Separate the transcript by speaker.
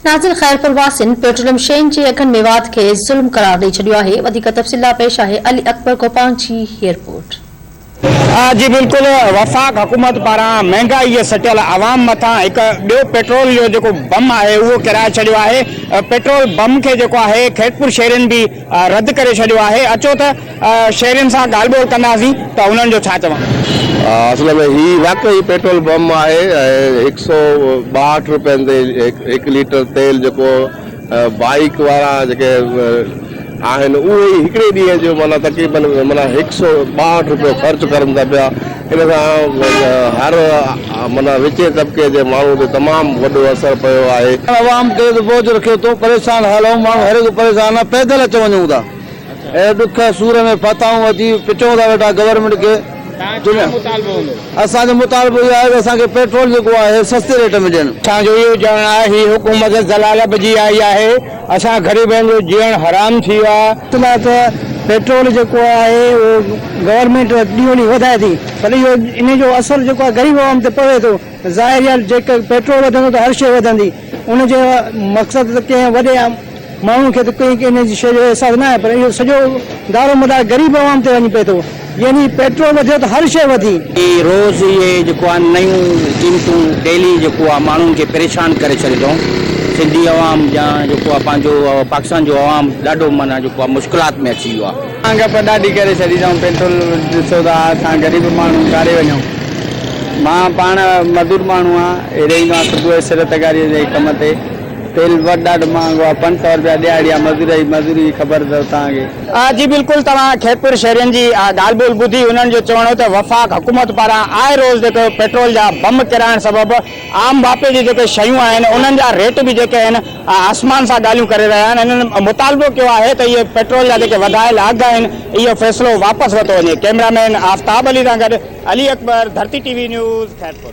Speaker 1: ناظرين خيرپور واسين پيٽروليم شين جي اگهن ۾ واڌ کي ظلم قرار ڏئي ڇڏيو آهي وڌيڪ تفصيل لاء پيش آهي علي اڪبر گوپانگ جي هي رپورٽ.
Speaker 2: جي بلڪل وفاق حڪومت پاران مهنگائي جي سٽيل عوام مٿان هڪ ٻيو پيٽرول جو جيڪو بم آهي اهو ڪيرائي ڇڏيو آهي پيٽرول بم کي جيڪو آهي خيرپور شهرين به رد ڪري ڇڏيو آهي اچو ته شهرين سان ڳالهه ٻولهه ڪنداسين ته انهن جو ڇا چوڻ.
Speaker 3: اصل ۾ هي واقعي پيٽرول بم آهي ۽ هڪ سو 62 روپين تي هڪ ليٽر تيل جيڪو بائيڪ وارا جيڪي آهن اهي ئي هڪڙي ڏينهن جو معنيٰ تقريبن معنيٰ هڪ سو 62 روپيو خرچ ڪرن ٿا پيا ان سان هر معنيٰ وچين طبقي جي ماڻهو تي تمام وڏو اثر پيو آهي.
Speaker 4: عوام کي ته بوجهه رکيو اٿئون پريشان حال آهيون ماڻهو هر هڪ پريشان آهي پيدل اچ وڃون ٿا. اهڙي ڏک سور ۾ ڦاٿا آهيون اچي پچون ٿا ويٺا گورنمينٽ کي اسان جو مطالبو اهو آهي ته اسان کي پيٽرول جيڪو آهي سستي ريٽ ۾ ڏين.
Speaker 2: اسان جو اهو چوڻ آهي هي حڪومت ذلالت جي آئي آهي اسان غريبن جو جيئڻ حرام ٿي ويو آهي.
Speaker 5: لاء ته پيٽرول جيڪو آهي اهو گورنمينٽ ڏينهون ڏينهن وڌائي ٿي پر اهو ان جو اثر جيڪو آهي غريب عوام تي پوي ٿو ظاهر آهي جيڪر پيٽرول وڌندو ته هر شيء وڌندي ان جو مقصد ته ڪنهن وڏي ماڻهو کي ته ڪنهن ان شيء جو احساس ناهي پر اهو سڄو دارو مدار غريب عوام تي وڃي پئي ٿو يعني پيٽرول وڌيو ته هر شيء وڌي.
Speaker 2: هي روز اهي جيڪو آهن نيون قيمتون ڊيلي جيڪو آهي ماڻهن کي پريشان ڪري ڇڏي اٿئون سنڌي عوام يا جيڪو آهي پنهنجو پاڪستان جو عوام ڏاڍو معنيٰ جيڪو آهي مشڪلات ۾ اچي ويو آهي.
Speaker 4: مهانگائپ ڏاڍي ڪري ڇڏي اٿئون پيٽرول ڏسو ٿا اسان غريب ماڻهو ڪاڏي وڃون مان پاڻ مزدور ماڻهو آهيان هيڏي ايندو آهيان صبح جو سر تغاري جي ڪم تي تيل به ڏاڍو مهانگو آهي 500 رپيا ڏهاڙي آهي مزوري جي مزوري جي خبر اٿو توهان کي.
Speaker 2: جي بلڪل توهان خيرپور شهرين جي ڳالهه ٻولهه ٻڌي انهن جو چوڻ هو ته وفاق حڪومت پاران آء روز جيڪو پيٽرول جا بم ڪيرائڻ سبب عام واهپي جون جيڪي شيون آهن انهن جا ريٽ به جيڪي آهن آسمان سان ڳالهيون ڪري رهيا آهن هنن مطالبو ڪيو آهي ته اهي پيٽرول جا جيڪي وڌايل اگهه آهن اهو فيصلو واپس ورتو وڃي ڪئميرا مين آفتاب علي سان گڏ Ali Akbar Dharti T V news Khairpur.